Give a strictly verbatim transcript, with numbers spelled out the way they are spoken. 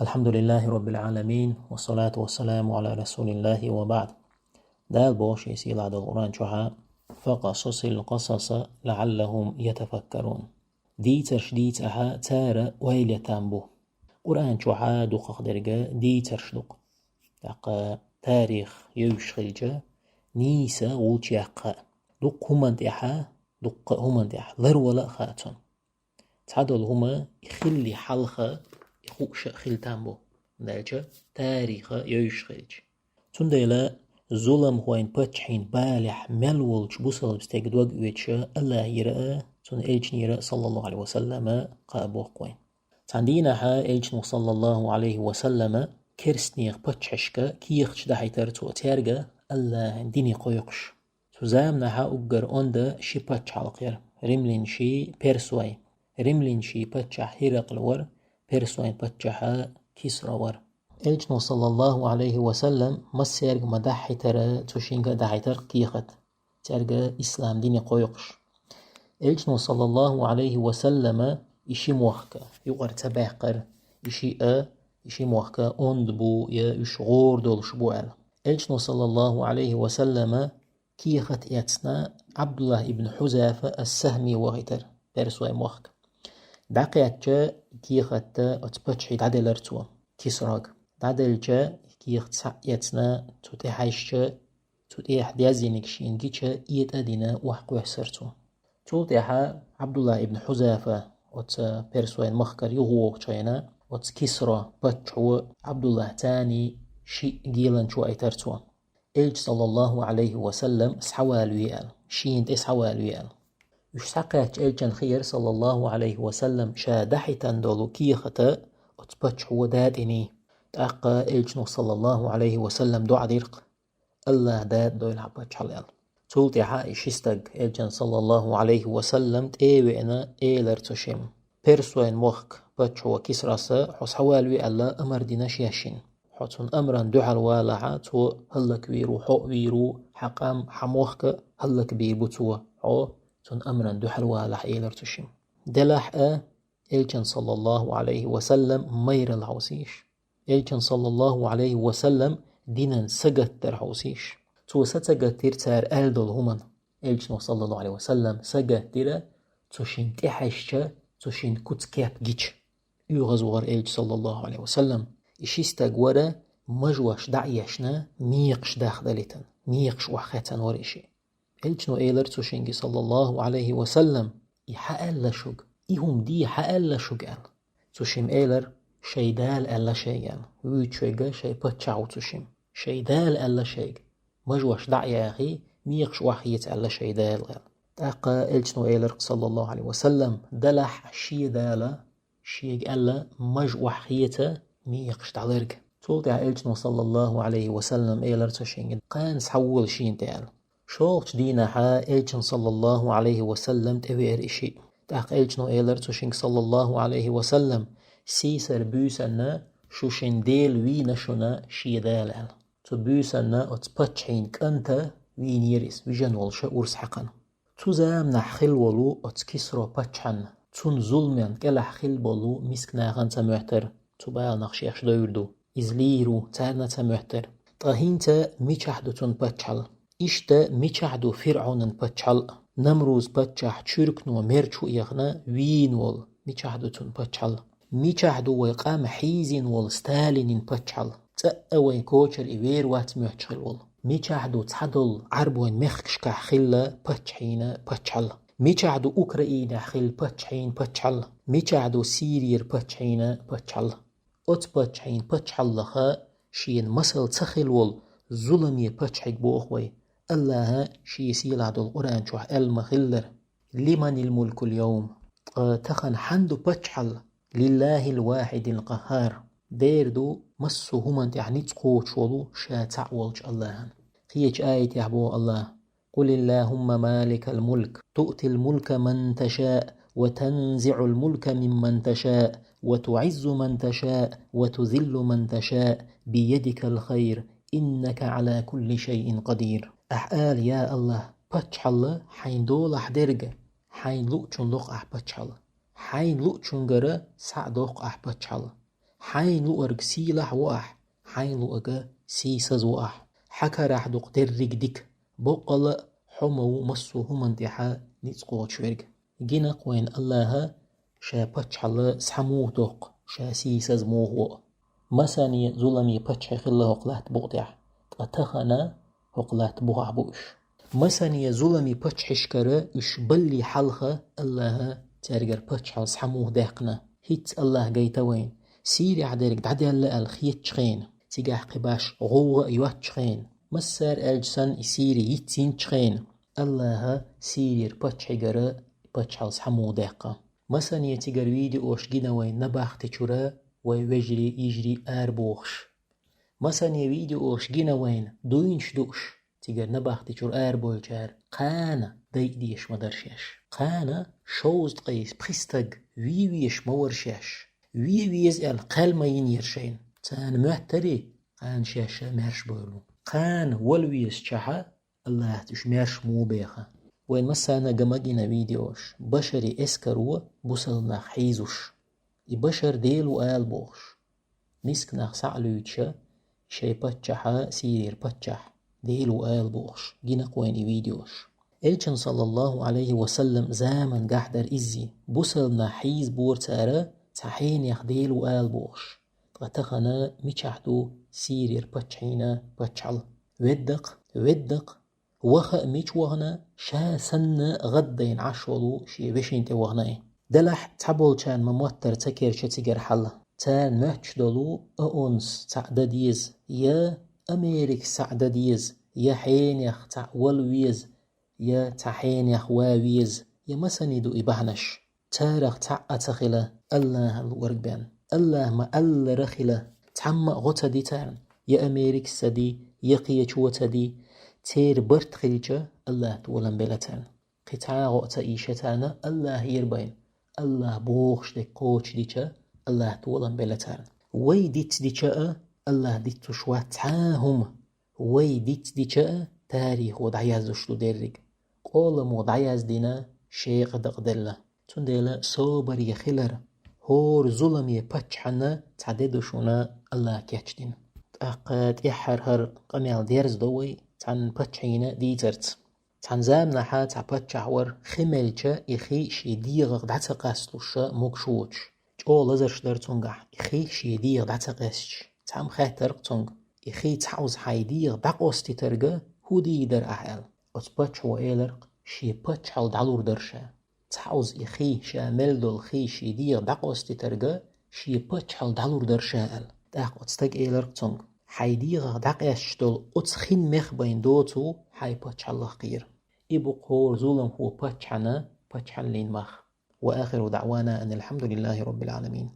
الحمد لله رب العالمين، والصلاة والسلام على رسول الله وبعد. Дала боху шен сийлахь долу Къуръан чохь: «فاقصص القصص لعلهم يتفكرون». Дийцарш дийцахьа, цара ойла там бу. Къуръан чохь дукхах дерг дийцарш ду-кх. ТӀаккха тарих евзаш хилча, нийса гӀулч яккха а. Дуккха хӀуманна тӀехь, дуккха а хӀуманна тӀехь ларвала а хаьа цунна. Цхьадолу хӀума и хилли хьалха, и хууш а хила там бу, хӀунда аьлча тариха евзаш хилча. Цундела зуламхойн паччахьийн балехь мел волчу бусалба стеган дог оьцуш а, АллахӀера а, цуьнан элчанера а, саллаллаху Ӏалайхи ва саллама, кхаъ боккху вайн. Цхьана дийнахьа элчано, саллаллаху Ӏалайхи ва саллама, керстанех паччахьашка кехаташ дахьийтара цо, цаьрга АллахӀан дине кхойкхуш. Цу заманахьа уггар онда ши паччахьалкх яра: римлянаший, персой. Римлянаший паччахь ХӀиракъл вара, персойн паччахьа Кисра вара. Элчано, саллаллаху Ӏалайхи ва саллам, массаьрга ма дахьийтара, цу шинга а дахьийтара кехат, цаьрга ислам дине кхойкхуш. Элчано, саллаллаху Ӏалайхи ва саллама, и ши мохк юкъара ца баьккхира, и шиъ а, и ши мохк онда бу я уьш гӀора долуш бу аьлла. Элчано, саллаллаху Ӏалайхи ва саллама, кехат эцна Ӏабдуллахь ибн Хьузафа ас-Сахьми вахийтара персой мохк. ДӀакхаьчча, кехат оцу паччахье дӀаделара цо, Кисрога. ДӀаделча, кехат схьа а эцна, цу тӀе хьаьжча, цу тӀехь даьззиниг шена гича, этӀа а дина, охьакхоьссара цо. Цул тӀаьхьа Ӏабдуллахь ибн Хьузафа оцу персойн махкара юхавогӀучу хенахь, оцу Кисра паччахьо Ӏабдуллахь Цани шиъ геланчу айтара цо. Элча, саллаллаху Ӏалайхи ва саллам, схьавалаве аьлла, шена тӀе схьавалаве аьлла. Уьш схьакхаьчча, элчанна хиира, саллаллаху Ӏалайхи ва саллам, ша дахьийтина долу кехат оцу паччахьо датӀийна. ТӀаккха элчано, саллаллаху Ӏалайхи ва саллам, доӀа дира-кх: «АллахӀа датӀадойла хьан паччахьалла», – аьлла. Цул тӀаьхьа и ши стаг элчанна, саллаллаху Ӏалайхи ва саллам, тӀе а веана, элира цу шимма: «Персойн мохк паччахьо Кисрас хьо схьавалаве аьлла амар дина шаьшшинна. Хьо цуьнан амрана дуьхьал валахь, цо хӀаллаквийр ву, хьо а вийр ву, хьан къам, хьан мохк а хӀаллакбийр бу цо, хьо цуьнан амрана дуьхьал валахь», – элира цу шимма. Делахь а, элчанна, саллаллаху Ӏалайхи ва саллам, майралла хьовсийша. Элчанна, саллаллаху Ӏалайхи ва саллам, динан сагатдар хьовсийша. Цо са ца гатдира цара аьлла долу хӀуманна. Элчано, саллаллаху Ӏалайхи ва саллам, сагатдира цу шимма тӀе хьаьжча, цу шимма куц-кеп гича. ОьгӀазвахара элча, саллаллаху Ӏалайхи ва саллам. И ши стаг вара мажош дӀа а ешна, мекхаш дахдалийтина, мекхаш охьахецна вара и шиъ. Элчано элира цу шинга, саллаллаху Ӏалайхи ва саллам: «И хьан аьлла шуьга? И хӀума де хьан аьлла шуьга?» – аьлла. Цу шимма элира: «Шайн Дала аьлла шайга», – аьлла. Вуьйцуш верг шайн паччахь ву цу шимма. «Шайн Дала аьлла шайга: мажош дӀа а яхий, мекхаш охьахеца аьлла шайн Дала», – аьлла. ТӀаккха элчано элира, саллаллаху Ӏалайхи ва саллам: «Делахь шен Дала, шега аьлла маж охьахеца, мекхаш дӀаларга». Цул тӀаьхьа элчано, саллаллаху Ӏалайхи ва саллам, элира цу шинга: «Кхана схьавола шена тӀе», – аьлла. ШолгӀачу дийнахьа элчанна, саллаллаху Ӏалайхи ва саллам, тӀевеара и шиъ. ТӀаккха элчано элира цу шинга, саллаллаху Ӏалайхи ва саллам: «Сийсара буьйсанна шу шун дела вийна шуна шен Дала», – аьлла. Цу буьйсанна оцу паччахьийн кӀанта вийнера иза, вижина волуша урс хьаькхна. Цу заманахь хилла волу оцу Кисро паччахьан, цунна зуламан кӀелахь хилла болу миска нахана ца моьттара, цу баланах шаьш довр ду. Иза лийр ву, царна ца моьттара. Ткъа хӀинца мичахь ду цунна паччахьалла? Иштта мичахь ду ФирӀаунан паччахьалла? Намруз паччахь чуьркано мер чу а яхна вийна волу мичахь ду цунна паччахьалла? Мичахь ду вай къам хьийзийна волу Сталинин паччахьалла? ЦӀа а вайн кочара и вер вац моьттуш хилла волу. Мичахь ду цхьадолу Ӏарбойн мехкашкахь хилла паччахьийн паччахьалла? Мичахь ду Украинехь хилла паччахьийн паччахьалла? Мичахь ду Сирера паччахьийн паччахьалла? Оцу паччахьийн паччахьаллаха шена масал ца хилла волу зуламе паччахьиг боху вай. АллахӀа шен сийлахь долу Къуръан чохь аьлла ма-хиллара: «Лиманил мулкул йовм?» Ткъа тахана хьан ду паччахьалла? «Лиллахил вахидил къаххар». Дера ду массо а хӀуманна тӀехь ницкъ кхочуш волу ша цхьаъ волчу АллахӀана. Кхечу аятехь боху АллахӀа: «Къулиллахумма маликал мулк, туътил мулка ман ташаъ, ва танзиъул мулка мимман ташаъ, ва туъиззу ман ташаъ, ва тузиллу ман ташаъ, биядикал хайр, иннака Ӏала кулли шайин къадир». Ахь ала: «Я АллахӀ, паччахьалла хьайн долахь дерг, хьайн луъчун локху ахь паччахьалла. Хьайн луъчунгара схьа а доккху ахь паччахьалла. Хьайн луъарг сийлахь ву ахь, хьайн луъага сийсаз ву ахь. Хьа карахь дукха дерриг дика, боккъала а хьо ма ву массо а хӀуман тӀехьа ницкъ кхочуш верг. Гинакх вайн Аллаха ша паччахьалла схьа муха доккху, ша сийсаз муха ву. Масане зуламе паччахье хилла хӀокху латта букъа тӀехь, ткъа тахана хӀокху латта бухахь бу уьш. Масане зуламе паччахьашкара уьш баллий хьалха Аллаха цаьргара паччахьалла схьа муха даьккхина. ХӀинцца Аллаха гайта вайна, Сирехь дерг дӀадаьлла аьлла хетачу хенахь, цигахь кхин башха гӀовгӀа а йоцучу хенахь, массара аьлча санна и Сири йицйинчу хенахь, Аллаха Сирера паччахьигара паччахьалла схьа муха даьккхина. Масане цигара видеош гина вайн набахти чуьра вай вежарий, йижарий арабохуш. Масане видеош гина вайна, дуйнаш дууш, цигара набахти чуьра араболчара кхана дайа дезаш ма дара шаьш. Кхана шовзткъе пхи стаг вен везаш ма вара шаьш. Вен веза аьлла кхел ма йинера шайна. Царна моьттарий, кхана шаьш а маьрша бевлла. Кхана вала везачохь а Аллаха уьш маьрша муха беха. Вайн массарна а гина видеош. Башари эскаро бусалба нах хьийзуш. И Башар Дела ву ала бохуш. Миска нах схьа а луьйча, шайн паччахьа, Сирера паччахь, Дела ву ала бохуш, гинакх вайн и видеош. Элчан, саллаллаху алейхи ва саллам, заман гахь дара иззий, бусалба нах хьийзабора цара цхьа хьенех Дела ву ала бохуш. Ткъа тахана мичахь ду Сирера паччахьина паччахьалла? Веддакх, веддакх, ваха а мича вахана, ша санна гӀаддайна Ӏаш волу шен вешин тӀе вахана и. Делахь цхьаболчарна ма моттара ца керча цигара хьал. Царна моьттуш долу ООН-с цхьаъ дан деза, я Америкас цхьаъ дан деза, я хьенех цхьаъ вала веза, я цхьа хьенех ван веза, я масане ду и бахьанаш. Царах цхьаъ а ца хила, Аллаха луъург бен. Аллаха ма-аллара хила, цхьамма а гӀо ца ди царна, я Америкас ца ди, я кхечо ца ди. Церан барт хилча, Аллаха толам бела царна. Кхин цхьа а гӀо ца ийша царна, Аллаха ера байна. Аллаха бохуш дерг кхочушдича, Аллаха толам бела царна. Вай дицдича а, Аллаха диццуш вац цхьа а хӀума. Вай дицдича а, тарихо дӀаяздеш ду дерриг. Къоламо дӀаяздина, шекъа дакъаделла. Цундела собаре хилар, хӀора зуламе паччахьна цхьа де ду шуна Аллаха кечдина. ТӀаккха тӀаьххьара хӀара къамел дерзадо вай цхьана паччахьина дийцарца. Цхьана заманахьа цхьа паччахь вара, хи мелча, и хи шен дегӀах дӀа ца къасталуш могуш воцуш. ЧӀогӀа лазарш дара цуьнгахь, и хи шен дегӀах дӀа ца къаьстича. Цхьамма хаьттара-кх цуьнга: «И хи цхьаъуза хьайн дегӀах дӀакъостийтарга хӀун дийр дара ахь?» — аьлла. Оцу паччахьо элира-кх: «Шен паччахьалла дӀалур дара ша». Цхьаъуза и хи, ша мел долу хи шен дегӀах дӀакъостийтарга шен паччахьалла дӀалур дара ша аьлла. ТӀаккха оцу стага элира-кх цуьнга: «Хьайн дегӀах дӀакъаьсташ долу оцу хин мех байн доцу хьайн паччахьаллах кхера». И бу кху хӀора зуламхо паччахьна паччахьаллин мах. وآخر دعوانا أن الحمد لله رب العالمين.